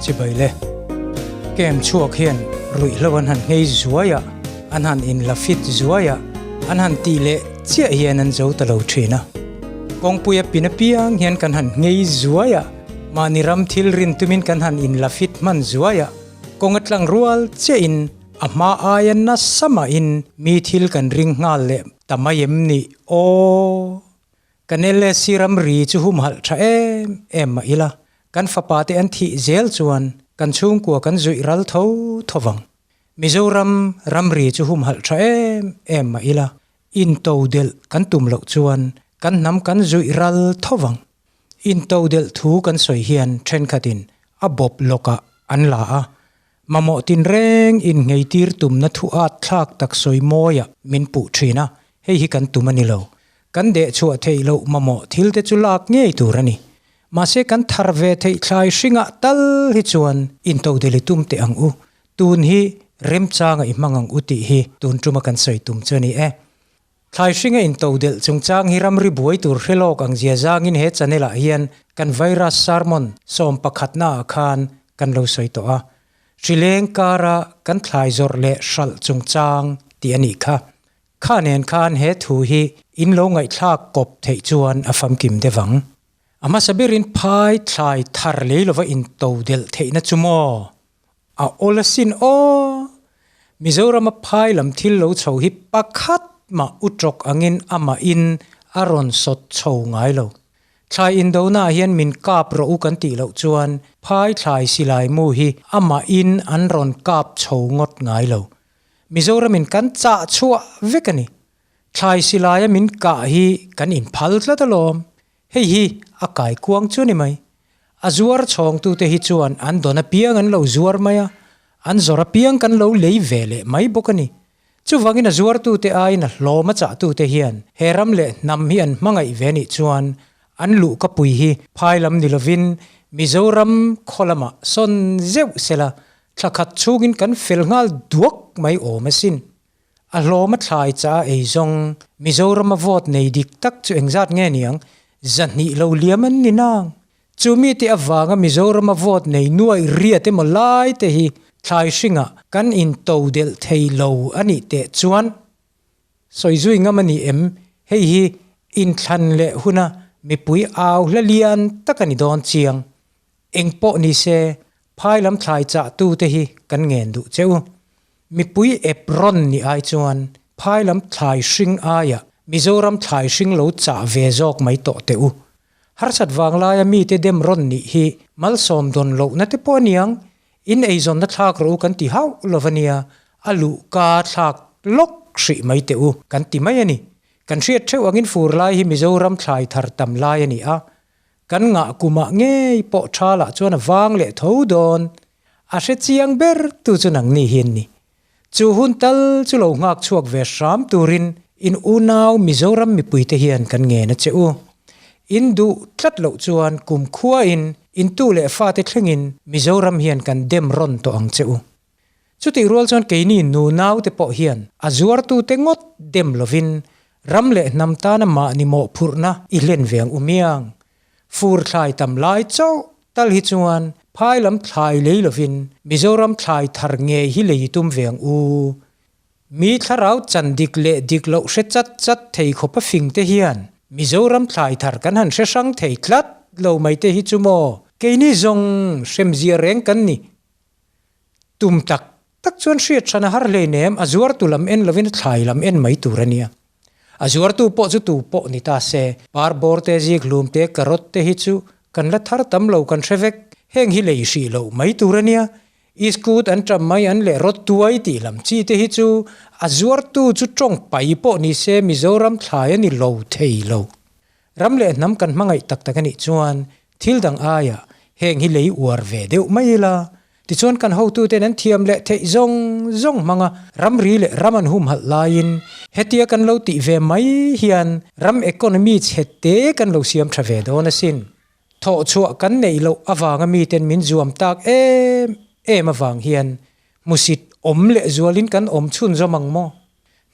Chibai le. Camp chhuak hian ruihhlo an han nghei zuai a, an han inla fit zuai a, an han tih leh chiah hian an zo ta lo thin a. Kawngpuia pin apiang hian kan han nghei zuai a, mahni ram thil rin tumin kan han inla fit hman zuai a, kawng a tlang rual chiahin a hma aia nasa mahin mi thil kan ring nghal leh ta mai em ni aw? Kan LSC ramri chu humhalh tha em em mah ila, kan fapa te an thih zel chuan kan chhungkua kan zuih ral tho tho vang. Mizoram ramri chu humhalh tha em em mah ila, into delh kan tum loh chuan kan hnam kan zuih ral tho vang. Into delh thu kan sawi hian thenkhatin a bawp lawkah an la a, Mamawh tinreng inngeitir tumna thu at thlak tak sawi mawiah min puh thin a, hei hi kan tum a ni lo. Kan dehchhuah theih loh mamawh thil te chu lak ngei tur a ni. Mahse kan thar ve theih thlai hringah tal hi chuan intodeli tum teh ang u, tun hi remchanga i hmang ang u tih hi tun tuma kan sawi tum chu a ni e. Thlai hringa intodelh chungchang hi ramri buai tur hre lawk ang zia zangin he channel ah hian kan virus sermon sawmpakhatna ah khan kan lo sawi tawh a. Hrileng kara kan thlai zawrh leh hralh chungchang tih a nih kha. Kha nen khan he thu hi in lo ngaihthlak kawp theih chuan a famkim deuh ang. A hmasa berin phai thlai thar lei lova intodelh theihna chu maw? A awl asin aw! Mizorama phai lam thil lo chho hi pakhat mah u tawk angin amah in a rawn sawt chho ngai lo. Thlai indonaah hian min kap rawh u kan tih loh chuan phai thlai silai mu hi amah in an rawn kap chho ngawt ngai lo. Mizoramin kan chah chhuah vek a ni. Thlai silaia min kah hi kan inphal tlat alawm. Hei hi a kai kuang chu a ni mai. A zuar chhawngtute hi chuan an dawn apiang an lo zuar mai a, an zawr apiang kan lo lei ve leh mai bawk a ni. Chuvangin a zuartute aiin a hlawm a chahtute hian he ram leh hnam hi an hmangaih ve nih chuan an luhkapui hi phai lam ni lovin Mizoram khaw lamah sawn zeuh sela thla khat chhungin kan fel nghal duak mai awm asin. A hlawm a thlai cha a ei zawng Mizorama vote nei dik tak chu engzat nge niang? Zahnih lo liam an ni nang. Chu mite avanga Mizorama vote nei nuai riat emaw lai te hi thlai hringah kan into delh thei lo a nih teh chuan sawi zui ngam a ni em? Hei hi inthlan leh huna mipui au hla lian tak a ni dawn chiang. Engpawh ni se phai lam thlai chah tute hi kan ngen duh che u. Mipui ep rawn ni ai chuan phai lam thlai hring aia Mizoram thlai hring lo chah ve zawk mai tawh teh u. Harsat vang laia mite dem rawn nih hi malsawm dawn lohna te pawh a niang, in eizawnna thlak rawh u kan ti hauh lo va nia, a luh ka thlak lawk hrih mai teh u kan ti mai a ni. Kan hriat theuh angin fur lai hi Mizoram thlai thar tam lai a ni a, kan ngah kumah ngei pawh tha lah chuan a vang leh tho dawn. A hre chiang ber tu chu nangni hi an ni. Chu hun tal chu lo nghak chhuak ve hram turin in unau Mizoram mipuite hian kan ngen a che u. In duh tlat loh chuan kum khuain in tu leh fate thlengin Mizoram hian kan dem rawn tawh ang che u. Chutih rual chuan keini nunau te pawh hian a zuartute ngawt dem lovin ram leh hnam tana mahni mawhphurhna i hlen ve ang u miang. Fur thlai tam lai chauh tal hi chuan phai lam thlai lei lovin Mizoram thlai thar ngei hi lei tum ve ang u. Mi thlarau chan dik leh dik loh hre chat chat thei khawpa fing te hian Mizoram thlai thar kan han hre hrang thei tlat lo mai te hi chu maw keini zawng hremzia reng kan ni. Tum tak tak chuan hriat hran a har hleinem a zuartu lam en lovin a thlai lam en mai tur a nia. A zuartu pawh chu tu pawh ni ta se, par bawr te, zik hlum te, carrot te hi chu kan la thar tam lo kan hre vek. Heng hi lei hrih loh mai tur a nia. Iskut an ṭam mai an leh rawt tuai tih lam chi te hi chu a zuartu chu ṭawng pai pawh ni se Mizoram thlai a ni lo thei lo. Ram leh hnam kan hmangaih tak tak a nih chuan thil dang aiah heng hi lei uar ve deuh mai ila. Tichuan kan hotuten an thiam leh theih zawng zawng hmanga ramri leh ram an humhalh laiin hetia kan lo tih ve mai hian ram economy chhe te kan lo siam tha ve dawn asin. Thawhchhuah kan neih loh avanga miten min zuam tak em em avang hian hmusit awm leh zualin kan awm chhun zawm ang maw?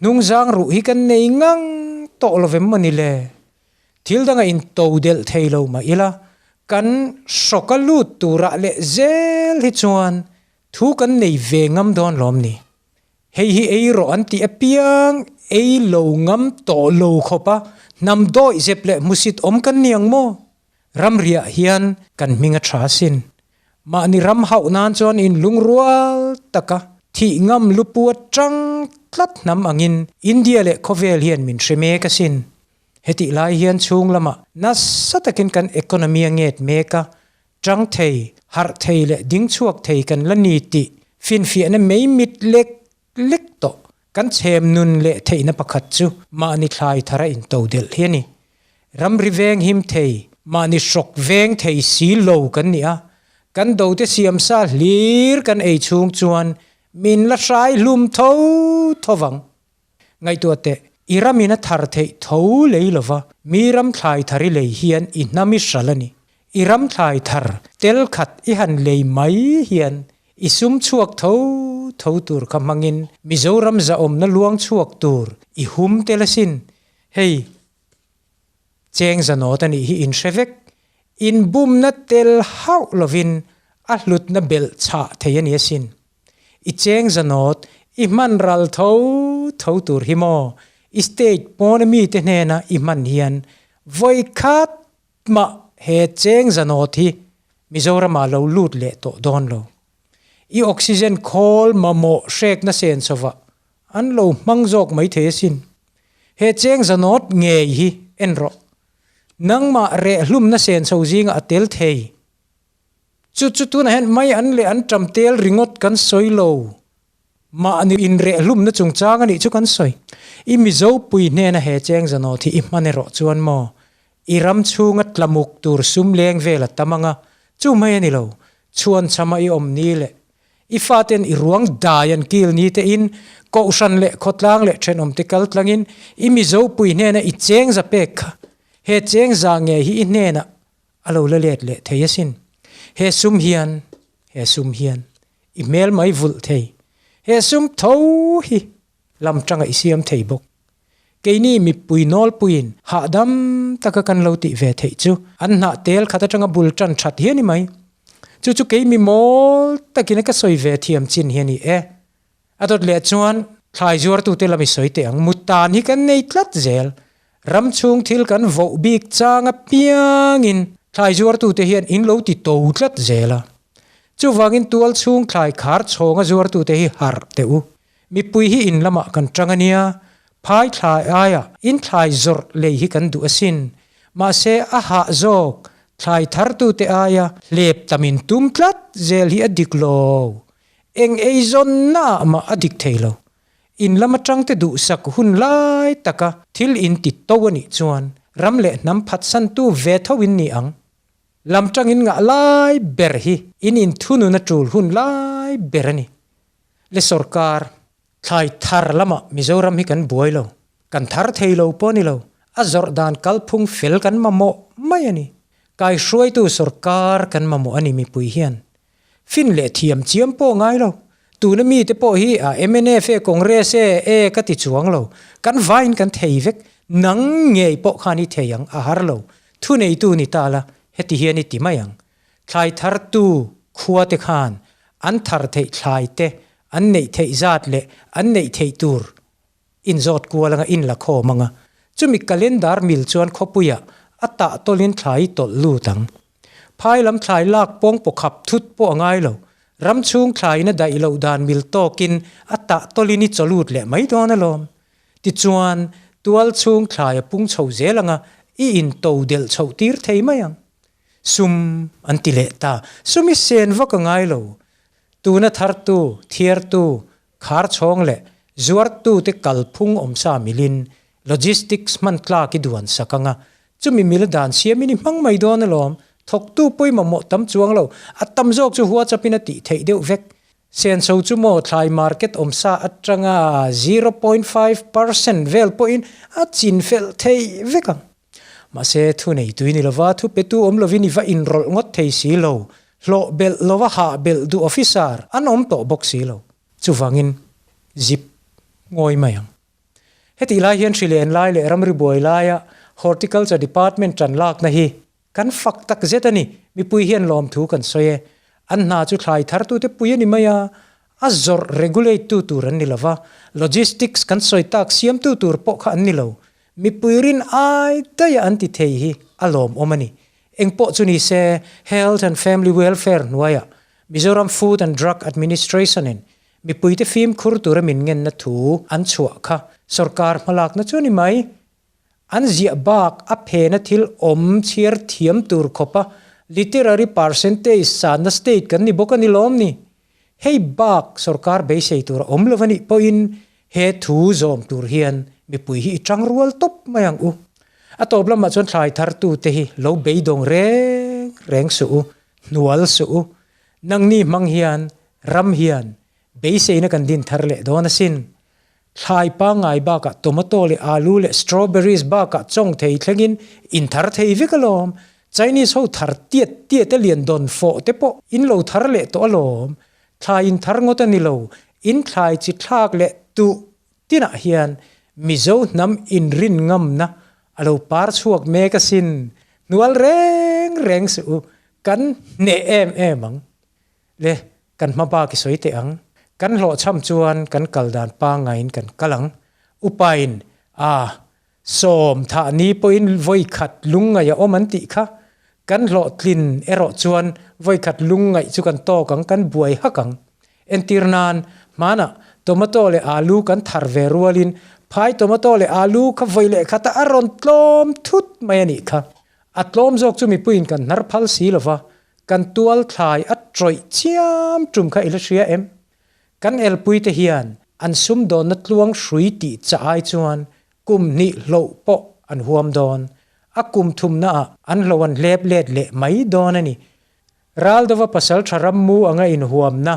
Hnungzang ruh hi kan nei ngang tawh lovem maw ni le? Thil danga in to delh thei lo mah ila. Kan hrawka lut turah leh zel hi chuan thu kan nei ve ngam dawn lawm ni? Hei hi ei rawh an tih apiang ei lo ngam tawh lo khawp a, hnam dawih zep leh hmusit awm kan ni ang maw? Ramriah hian kan hming a tha asin. Mahni ram hauh nan chuan in lungrual taka thih ngam lupu atang tlat hnam angin India leh khawvel hian min hre mek asin. Hetih lai hian chhung lamah nasa takin kan economy a nget mek a, tang thei, harh thei leh ding chhuak thei kan la ni tih finfiahna mei mit lek lek tawh kan chhem nun leh theihna pakhat chu mahni thlai thar a into delh hi a ni. Ramri veng him thei, mahni hrawk veng thei si lo kan ni a, kan dote siamsa hlir kan ei chhung chuan min la hrai hlum tho tho vang. Ngaihtuah teh, i ramin a thar theih tho lei lova, mi ram thlai thar i lei hian i hnam i hral a ni. I ram thlai thar tel khat i han lei mai hian i sum chhuak tho tho tur kha hmangin Mizoram zahawmna luang chhuak tur i hum tel asin. Hei, cheng zanawt a nih hi in hre vek. Inbumna tel hauh lovin a hlutna belh chhah thei a ni asin. I cheng zanawt, i hman ral tho tho tur hi maw? I state pawna mite hnena i hman hian vawi khat mah he cheng zanawt hi Mizoramah lo lut leh tawh dawn lo. I oxygen khawl mamawh hrekna sen chhovah an lo hmang zawk mai thei asin. He cheng zanawt ngei hi en rawh. Nangmah rehhlumna sen chho zingah a tel thei. Chu chu tunah hian mai an leh an ṭam tel ringawt kan sawi lo. Mahni inrehhlumna chungchang a nih chu kan sawi. I Mizo pui hnena he cheng zanawt hi i hman erawh chuan maw? I ram chhunga tlamuk tur sum leng vel a tam ang a, chu mai a ni lo. Chhuan chhama i awm ni leh i faten i ruang dai an kil ni tein Kohhran leh khawtlang leh thenawmte kal tlangin i Mizo pui hnena i cheng za pek kha he cheng za nge hi i hnenah A lo la let leh thei asin. He sum hian, he sum hian i hmel mai vulh thei. He sum tho hi lam tanga i siam thei bawk. Keini mipui nawlpuiin hahdam taka kan lo tih ve theih chu an hnah tel khat atanga bul tan that hi a ni mai. Chu chu kei mi mawl takin a ka sawi ve thiam chin hi a ni e. A dawt leh chuan thlai zuartute lam i sawi teh ang, mutan hi kan nei tlat zel. Ram chhung thil kan voh bik chang apiangin thlai zuartute hian in lo ti to tlat zel a. Chuvangin tual chhung thlai khar chhawnga zuartute hi harh teh u. Mipui hi in lamah kan tang a nia, phai thlai aia in thlai zawrh lei hi kan duh asin. Mahse a hah zawk, thlai thartute aia hlep tamin tum tlat zel hi a dik lo. Eng eizawnna ah mah a dik thei lo. In lam atangte duhsak hun lai taka thil in ti to a nih chuan ram leh hnam phatsantu ve tho in ni ang. Lam tangin ngah lai ber hi in inthunun a tul hun lai ber a ni. Le sorkar, thlai thar lamah Mizoram hi kan buai lo. Kan thar thei lo pawh a ni lo. A zawrh dan kalphung fel kan mamawh mai a ni. Kaihruaitu sorkar kan mamawh a ni mipui hian. Fin leh thiam chiam pawh ngai lo. Tuna mite pawh hi a mnf e Congress e e ka ti chuang lo. Kan vaiin kan thei vek. Nang ngei pawh khan i thei ang a har lo. Thuneitu ni ta la, heti hian i ti mai ang. Thlai thartu khua te khan an thar theih thlai te, an neih theih zat leh an neih theih tur inzawt kual anga in la khawm anga, chumi calendar mil chuan khawpuiah a tah tawlhin thlai i tawlh lut ang. Phai lam thlai lak pawng pawkhap thut pawh a ngai lo, ram chhung thlaiin a daih loh dan mil tawkin a tah tawlhin i chaw lut leh mai dawn alawm. Tichuan, tual chhung thlai a pung chho zel anga i into delh chhoh tir thei mai ang. Sum an ti leh ta, sum i sen vak a ngai lo. Tuna thartu, thiartu, Khar chhawng leh zuartute kalphung awmsa milin logistics hman tlak i duan sak anga, chumi mila dan siamin i hmang mai dawn alawm, thawktu pawimawh tam chuang lo, a tam zawk chu WhatsApp-in a tih theih deuh vek. Senso chu maw thlai market awmsa atanga 0.5% vel pawhin a chinfelh theih vek ang. Mahse, thu nei tui ni lova thu petu awm lovin i va inrawlh ngawt thei si lo, hlawh belh lova hah belh duh officer an awm tawh bawk si lo. Chuvangin zip ngawi mai ang. Hetih lai hian hri len lai leh ramri buai laia Horticulture Department tan lakna hi. Kan fak tak zet a ni. Mipui hian lawmthu kan sawi e. An hna chu thlai thartute pui a ni mai a, a zawrh regulate tu tur an ni lo va, logistics kan sawi tak siamtu tur pawh kha an ni lo. Mipui rin ai daih a an ti thei hi a lawmawm a ni. Engpawh chu ni se, Health and Family Welfare hnuaiah Mizoram Food and Drug Administration in mipuite fimkhur tura min ngenna thu an chhuah kha sorkar hmalakna chu a ni mai. An ziah bak a phena thil awm chhiar thiam tur khawpa literary percentage sanna state kan ni bawk a ni lawm ni? Hei bak sorkar beisei tur a awm lo a nih pawhin he thu zawm tur hian mipui hi i tang rual tawp mai ang u. A tawp lamah chuan thlai thartute hi lo beidawng reng reng suh u, hnual suh u. Nangni hmang hian ram hian beiseina kan din thar leh dawn asin. Thlai pangngai bakah tomato leh alu leh strawberries bakah chawng thei thlengin in thar thei vek alawm. Chinese ho thar tiat tiat a lian dawn fawh te pawh in lo thar leh tawh alawm. Thlai in thar ngawt a ni lo, in thlai chi thlak leh tuh tinah hian Mizo hnam inrin ngamna a lo par chhuak mek asin. Hnual reng reng suh u, kan hneh em em ang. Le, kan hma bak i sawi teh ang. Kan hlawhchham chuan kan kal dan pangaiin kan kal ang. Upain, A, sawm thah ni pawhin vawi khat lungngaih a awm an tih kha. Kan hlawhtlin erawh chuan vawi khat lungngaih chu kan tawk ang, kan buai hak ang. Entir nan, hmanah tomato leh alu kan thar ve rualin phai tomato leh alu kha vawi leh khat a a rawn tlawm thut mai a nih kha. A tlawm zawk chu mipuiin kan hnar phal si lova, Kan tual thlai a tawih chiam tum kha i la hria em? Kan elpuite hian an sumdawnna tluang hrui tih chah ai chuan kum hnih hloh pawh an huam dawn. A kum thumnaah an hlo an hlep let leh mai dawn a ni. Raldova pasal tha rammu anga inhuamna,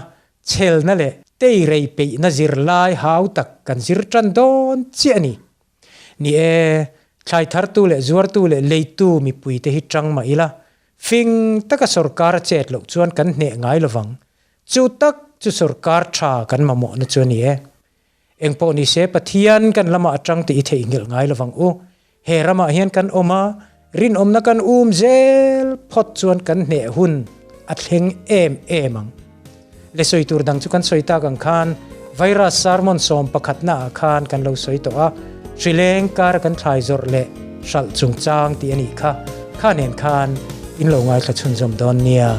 chhelna leh teirei peihna zirlai hau tak kan zir tan dawn chiah a ni. Ni e, thlai thartu leh zuartu leh leitu mipuite hi tang mah ila, fing taka sorkar a chet loh chuan kan hneh ngai lovang. Chu tak chu sorkar tha kan mamawhna chu a ni e. Engpawh ni se Pathian kan lamah atang tih i theihnghilh ngai lovang u. He ramah hian kan awm a, rinawmna kan um zel phawt chuan kan hneh hun a thleng em em ang. Le sawi tur dang chu kan sawi tak ang khan virus sermon 11 ah khan kan lo sawi tawh a, hrileng kar kan thlai zawrh leh hralh chungchang tih a nih kha. Kha nen khan in lo ngaithla chhunzawm dawn nia.